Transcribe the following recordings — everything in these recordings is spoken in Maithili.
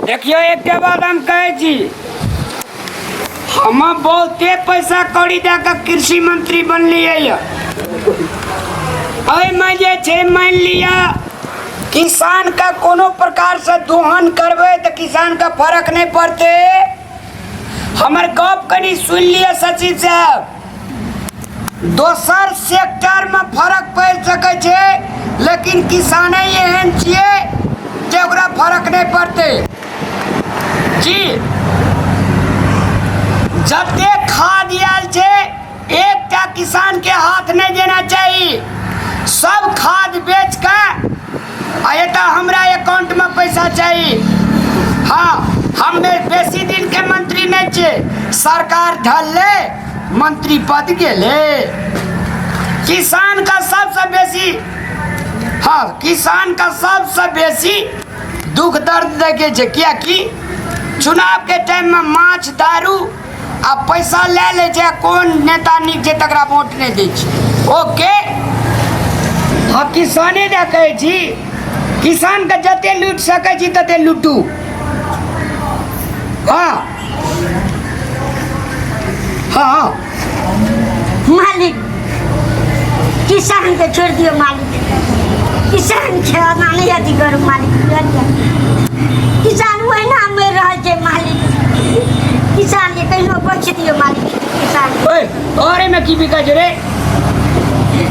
देखियौ, एकटा बात हम कहै छी, हम बहुते पैसा कौड़ी दए कऽ कृषि मंत्री बनलियै यऽ। एहिमे जे छै, मानि लिअ किसानके कोनो प्रकारसँ दोहन करबै तऽ किसानके फर्क नहि पड़तै। हमर गप कनि सुनि लिअ सचिव साहब, दोसर सेक्टरमे फर्क पड़ि सकै छै, लेकिन किसाने एहन छियै जे ओकरा फर्क नहि पड़तै जी। जते खाद आयल छै, एकटा किसान के हाथ नहि देना चाही। सब खाद बेच के आ एतऽ हमरा अकाउंट में पैसा चाही। हाँ, हम बेसी दिन के मंत्री नहीं छियै। सरकार ढलले, मंत्री पद गेले। किसान का सबसे बेसी, हाँ, किसान का सबसे बेसी दुख दर्द देखे छै, कियाकि चुनाव के टाइम में माछ दारू आ पैसा ले लै छै, कोन नेता नीक छै तकरा वोट नहि दै छै। ओके, हाँ, किसाने दए कहै छी, किसानके जते लूटि सकै छी तते लूटू। हाँ हाँ। मालिक, किसान के छोड़ि दियौ मालिक, किसान के एना नहि अथी करू मालिक, बुझलियै? किसान ओहिना मरि रहल छै मालिक, किसान के कहिनो बख्श दियौ मालिक, किसान। ओए, तोहरे में की बिकै छै रे?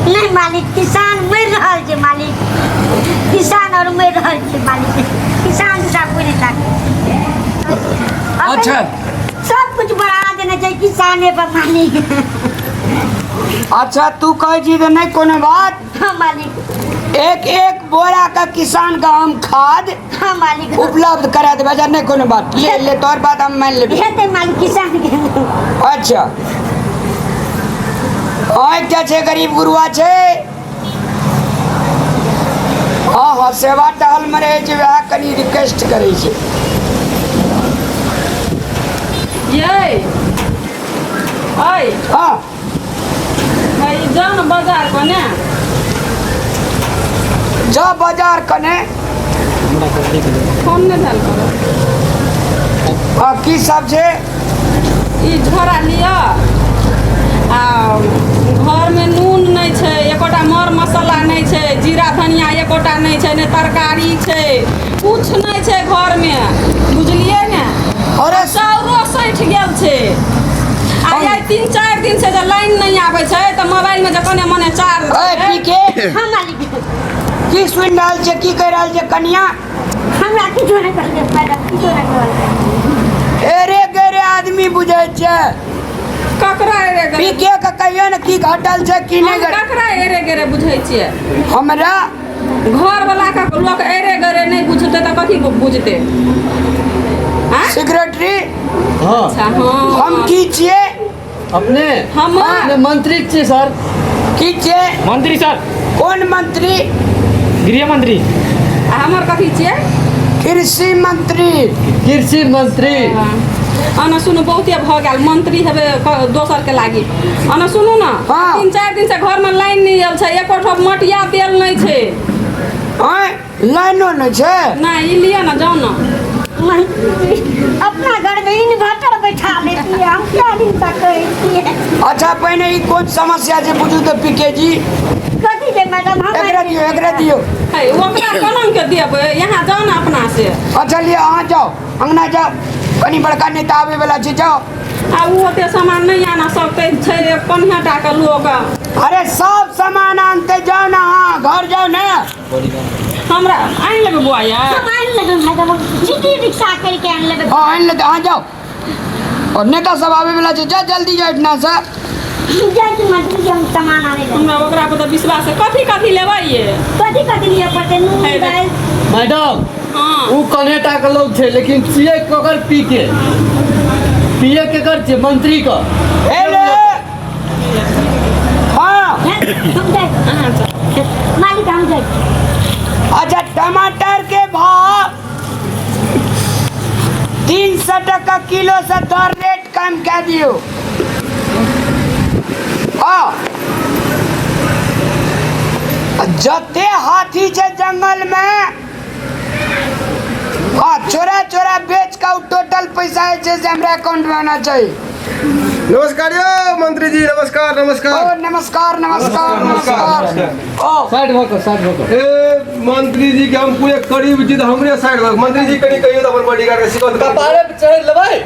नहि मालिक, किसान मरि रहल छै मालिक, किसान आओर मरि रहल छै मालिक, किसान सब कोइ नहि ताकै। अच्छा। सब कुछ बढ़ा देने छै किसाने पर मालिक। अच्छा, तू कहै छी तऽ नहि कोनो बात। हाँ मालिक। एक एक बोरा का किसान का हम खाद हाँ मालिक उपलब्ध करा देबै। अच्छा, नहि कोनो बात, ले ले, तोहर बात हम मान लेबै। हेतै मालिक किसान के? अच्छा, हाँ, एकटा छै गरीब गुरुआ छै, हाँ हाँ, सेवा टहल में रहै छै, वएह कनि रिक्वेस्ट करै छै। यै अय। हाँ। भाई, जाउ ने बाजार कने। जा बाजार कने। फोन नहि भेल करो। हाँ, की सब छै? ई झोरा लिअ आ घरमे नून नहि छै, एकोटा मर मसाला नहि छै, जीरा धनिया एकोटा नहि छै, नहि तरकारी छै, किछु नहि छै घरमे, बुझलियै ने? अरे। चाउरो सठि गेल छै आ ये 3-4 दिन से जे लाइन नहि आबै छै तऽ मोबाइलमे जे कने मने चार्ज ओए छै। पी के। हाँ मालिक। की सुनि रहल छै, की कहि रहल छै कनिया? हमरा किछो नहि कहलकै मैडम, किछो नहि कहलकै। एरे गेरे आदमी बुझै छै। ककरा एरे पी गेरे? के के कहियो ने की घटल छै की नहि हम घटल। ककरा एरे गेरे बुझै छियै? हमरा घर वाला के लोक एरे गेरे नहि बुझतै तऽ कथी बुझतै आँय? सेक्रेटरी। हाँ। अच्छा, हाँ। हम की छियै? अपने हम अपने मंत्री छियै सर। की छियै? मंत्री सर। कोन मंत्री? गृह मंत्री। आ हमर कथी छियै? कृषि मंत्री। कृषि मंत्री। अना सुनू, बहुते भऽ गेल मंत्री हेबै दोसरके लागी। अना सुनू ने। हाँ। 3-4 दिन से घरमे लाइन नहि आयल छै, एको ठोप मटिया तेल नहि छै। आँय, लाइनो नहि छै? नहि, ई लिअ ने, जाउ ने। मंत्री अपना घर में इन्वर्टर बैठा लेती है, हम क्या दिन तक कहै छियै। अच्छा, पहिने ई कोन समस्या छै बुझू तऽ पीके जी। कथी छै मैडम? हम एकरा दियौ, एकरा दियौ। है, ओकरा कोना के देबै? यहाँ जाउ ने अपना से। अच्छा, लिअ, अहाँ जाउ, अंगना जाउ, कनि बड़का नेता आबै वला छै, जाउ। आ ओ ओते सामान नहि आना सकतै छै, कनिया टा के लोक। अरे, सब सामान आनते, जाउ ने, अहाँ घर जाउ ने। हमरा आनि लेबै बौआ यै। हम आनि लेबै मैडम, सिटी रिक्शा करके आनि लेबै। हाँ, आनि लेते, अहाँ जाउ। और नेता सब आबै वला छै, जा, जल्दी जाउ एहिठिना से। जाइ छी मंत्री जी, हम सामान आनै लए। हमरा ओकरा पर तऽ विश्वास है। कथी कथी लेबै ये? कथी कथी लिअ पड़तै? नून है रे। दालि। मैडम, हाँ। उ कनेटा के लोग छै, लेकिन छियै ककर? पी के पिए केकर छियै? मंत्री के। हेलो, हाँ। हम जाइ। अहाँ जाउ। मालिक, हम जाइ। अच्छा, टमाटर के भाव 300 टका किलो से दर रेट कम कए दियौ। हाँ, जते हाथी छै जंगल में, हाँ, चोरा छोरा बेच के टोटल पैसा जे छै से हमरा अकाउंट में आना चाही। नमस्कार यौ मंत्री जी, नमस्कार नमस्कार। ओ नमस्कार नमस्कार नमस्कार। ओ साइड भऽ कऽ, साइड भऽ कऽ। ए मंत्री जी के हम पूरे करीब छी तऽ हमरे साइड भऽ मंत्री जी कनि कहियौ तऽ अपन बॉडीगार्ड के सिखल कपारे पे चढ़ि लेबै।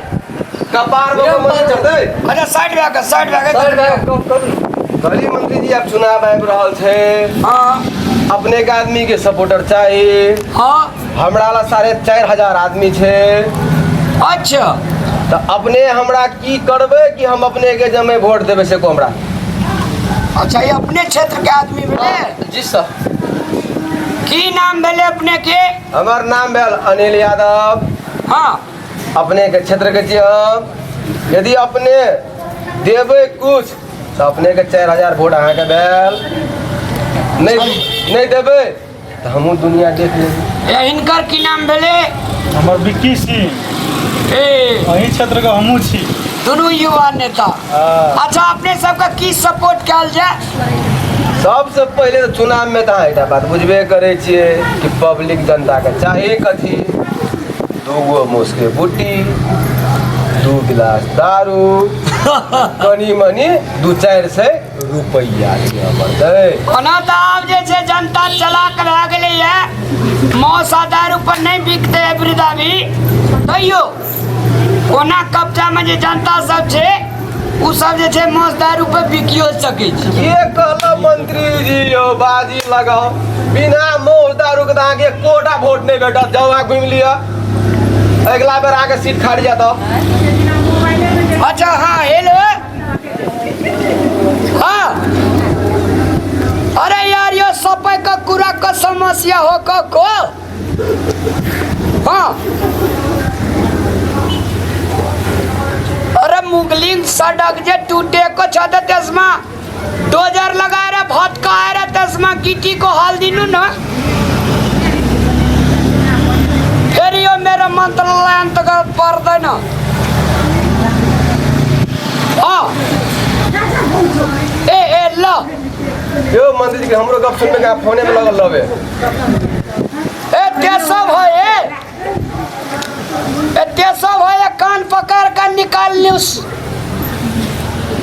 कपार पर मत चढ़तै। अच्छा साइड भए कऽ, साइड भए साइड कऽ। भऽ कऽ गप करू ने। कहली मंत्री जी, आब चुनाव आबि रहल छै। हाँ। अपने के आदमी के सपोर्टर चाही। हाँ। हमरा ला 4500 आदमी छै। अच्छा। तऽ अपने हमरा की करबै कि हम अपने के जमे वोट देबै से को हमरा। अच्छा, ये अपने क्षेत्र के आदमी भेलै? जी सर। की नाम भेलै अपने के? हमर नाम भेल अनिल यादव। हाँ। अपने के क्षेत्र के छियै हम। यदि अपने देबै कुछ तऽ अपने के 4000 वोट अहाँके भेल, नहीं देबै तऽ हमहूँ दुनिया देख लेबै। ए, हिनकर की नाम भेलै? हमर विक्की सिंह। ए। अही क्षेत्र के हमहूँ छी। दुनू युवा नेता। हाँ। अच्छा, अपने सबके की सपोर्ट कयल जाय? सबसे पहिले तऽ चुनाव में तऽ अहाँ एकटा बात बुझबे करै छियै कि पब्लिक जनता के चाही कथी? दूगो मूस के बुट्टी, 2 गिलास दारू, कनी मनी 2-4 सए रुपैआ दिअ पड़तै। ओना तऽ आब जे छै जनता चलाक भए गेलैए, मौस आ दारू पर नहि बिकतै वृद्धा भी, तैयो ओना कब्जामे जे जनता सब छै ओ सब जे छै मौस दारू पर बिकियो सकै छै। के कहलक मंत्री जी यौ बाजी लगाओ, बिना मौस दारू के तऽ अहाँके एकोटा वोट नहि भेटत। जाउ अहाँ घुमि लिअ, अगिला बेर अहाँके सीट खाली जायत। अच्छा हाँ, हेलो हाँ, अरे यार यो सफाई का कूड़ा का समस्या हो को हाँ, अरे मुगलिंग सड़क जे टूटे को छत तस्मा डोजर लगा रे भटका रे तस्मा गिट्टी को हाल दिनु ना, फिर यो मेरा मंत्रालय अंतर्गत पड़दैन। हाँ ए ए ल यौ मंत्री जी के हमरो गप सुनबे के अहाँ फोने में लगल रहबै। ए केशव है, ए ए केशव है, कान पकड़ कर निकाल न्यूस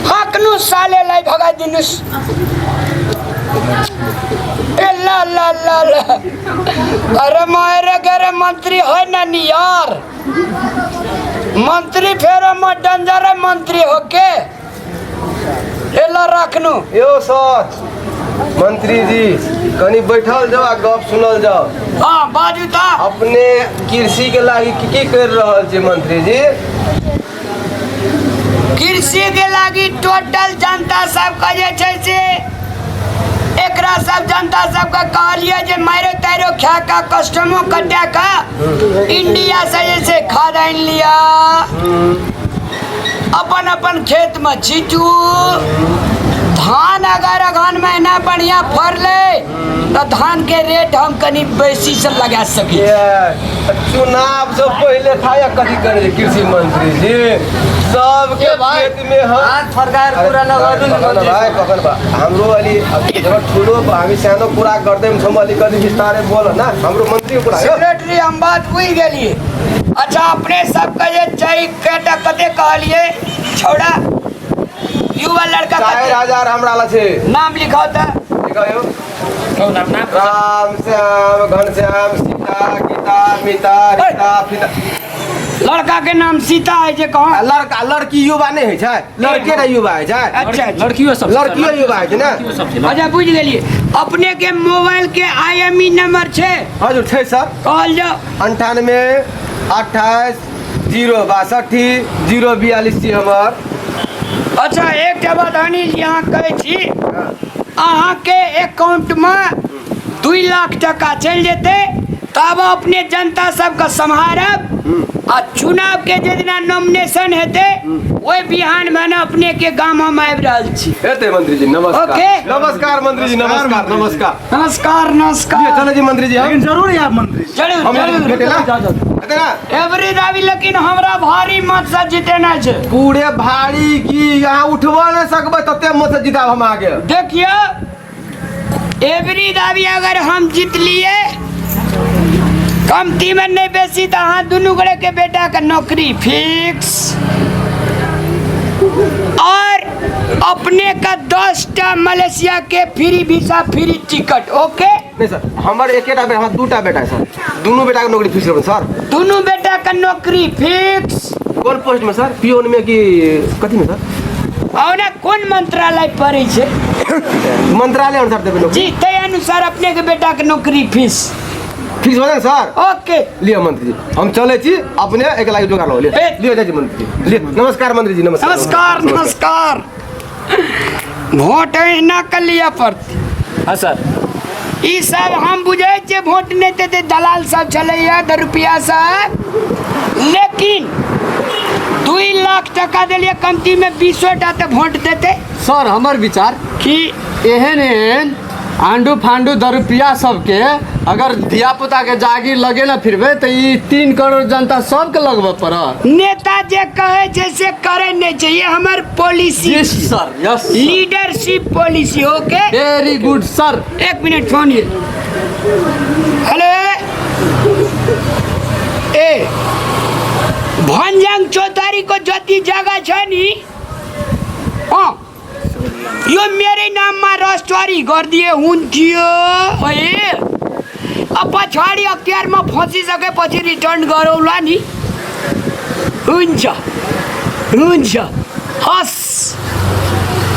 हकनु साले लाई भगा दिनुस। ए ला ला ला ला, अरे मारे गरे मंत्री है ना नी यार, मंत्री फेरो म डेंजर है मंत्री होके। ए ला रखनु। यौ सर मंत्री जी कनी बैठल जाओ आ गप सुनल जाओ। हाँ बाजू ता। अपने कृषि के लागी की की कर रहल छी मंत्री जी? कृषि के लागी टोटल जनता सबके जे छै से एकरा सब जनता सबके कहलिए जे मारो तारो खा के कस्टमो कटा के इंडिया से जे छै खाद आनि लिअ, अपन अपन खेत में छीटू। धान अगर अगहन महीना बढ़िया फरलै तऽ धान के रेट हम कनी बेसी से लगा सकी। चुनाव से पहले था या कथी करे कृषि मंत्री जी? सबके खेत में हम हाथ फरकाएर कुरा नगर्नु नि कखन भाइ, कखन बा हाम्रो अलि जब ठुलो हामी सानो कुरा गर्दै छौँ, अलिकति बिस्तारै बोल न, हाम्रो मन्त्रीको कुरा हो। सेक्रेटरी हम बात बुझि गेलियै। अच्छा अपने सबके जे चाही केटा कते कहलियै छौड़ा युवा लड़का 4000 हमरा ला छै। नाम लिखाउ तऽ। लिखाउ। राम श्याम घनश्याम सीता गीता मीता रीता फीता। लड़का के नाम सीता है जे कहाँ? लड़का लड़की युवा नहीं है छै, लड़के ने युवा है छै। अच्छा, अच्छा। लड़कियों सब लड़कियों युवा है छै ने। अच्छा बुझि गेलियै। अपने के मोबाइल के आईएमई नंबर छै? हजुर छै सर। कहल जाओ। 98 28 0 62 0 42 छी हमर। अच्छा एक बात अनिल जी अहाँ कहै छी अहाँ के अकाउंट में 2 लाख टका चलि जेतै, तब अपने जनता सबके सम्हारब आ चुनाव के जे दिना नॉमिनेशन हेतै ओहि बिहान भने अपने के गाम हम आबि रहल छी। हेतै मंत्री जी नमस्कार। ओके। नमस्कार मंत्री जी, नमस्कार नमस्कार नमस्कार नमस्कार। चलो जी मंत्री जी, हम जरूर आयब मंत्री जी। जरूर हम जरूर। भेटेला हेतै ना? एवरी दाबी लेकिन हमरा भारी मत से जितेना छै। पूरे भारी की यहाँ उठबो नहीं सकबै तते मत से जिताब हम आगे। देखियो एवरी दाबी अगर हम जीत लिए कमतीमे नहि बेसी तऽ अहाँ दुनू गोटेके बेटाके नौकरी फिक्स और अपने का 10टा मलेशिया के free visa free ticket. Okay? नहीं सर, हमर एकेटा बेटा, हमर दूटा बेटा है सर, दुनू बेटा के नौकरी फिक्स करबै सर। दुनू बेटा का नौकरी फिक्स। कोन पोस्ट में सर? पियोन में कि कथी में सर? और ना कोन मंत्रालय पड़े छे? मंत्रालय अनुसार देबै नौकरी। जी, तै अनुसार अपने के बेटा के नौकरी फिक्स। फिक्स हो जाए सर? ओके। लिअ मंत्री जी, हम चलै छी, अपने एक लाख जोगाड़ लो। लिअ, लिअ, जाइ छी मंत्री जी, लिअ। नमस्कार मंत्री जी, नमस्कार। नमस्कार नमस्कार। वोट एहिना के लिअ पड़तै। हाँ सर। ई सब हम बुझै छियै वोट नहि देतै, दलाल सब छलैया दरुपिया सब, लेकिन 2 लाख टका देलियै, कमती में 20 टा तऽ वोट देतै। सर हमर विचार की एहन एहन आंडू फांडू दरुपिया सबके अगर धिया पुता के जागीर लगे ना फिरबे तऽ ई 3 करोड़ जनता सबके लगबऽ पड़त। नेता जे कहै छै से करै नहि छै, ये हमर policy. Yes sir, yes sir. Leadership policy. Okay, very good sir. एक मिनट फोन ये। हेलो, ए भन्ज्याङ चौतारीको जति जग्गा छ नि, अँ यो मेरै नाममा रजिस्ट्री गरिदिए हुन्थ्यो है। अब पछाडि अख्तियारमा फसिसकेपछि रिटर्न गरौँला नि। हुन्छ हुन्छ, हस्,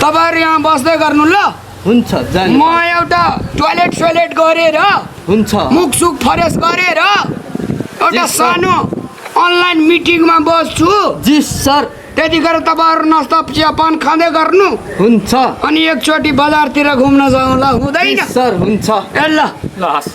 तपाईँहरू यहाँ बस्दै गर्नु ल। हुन्छ, जानु। म एउटा टोयलेट सोइलेट गरेर, हुन्छ, मुख सुख फ्रेस गरेर एउटा जी, सर। सानो अनलाइन मिटिङमा बस्छु। जी सर। त्यतिखेर तपाईँहरू नास्ता चियापान खाँदै गर्नु। हुन्छ। अनि एकचोटि बजारतिर घुम्न जाउँला, हुँदैन? जी सर, हुन्छ। ए ल। ल हस्।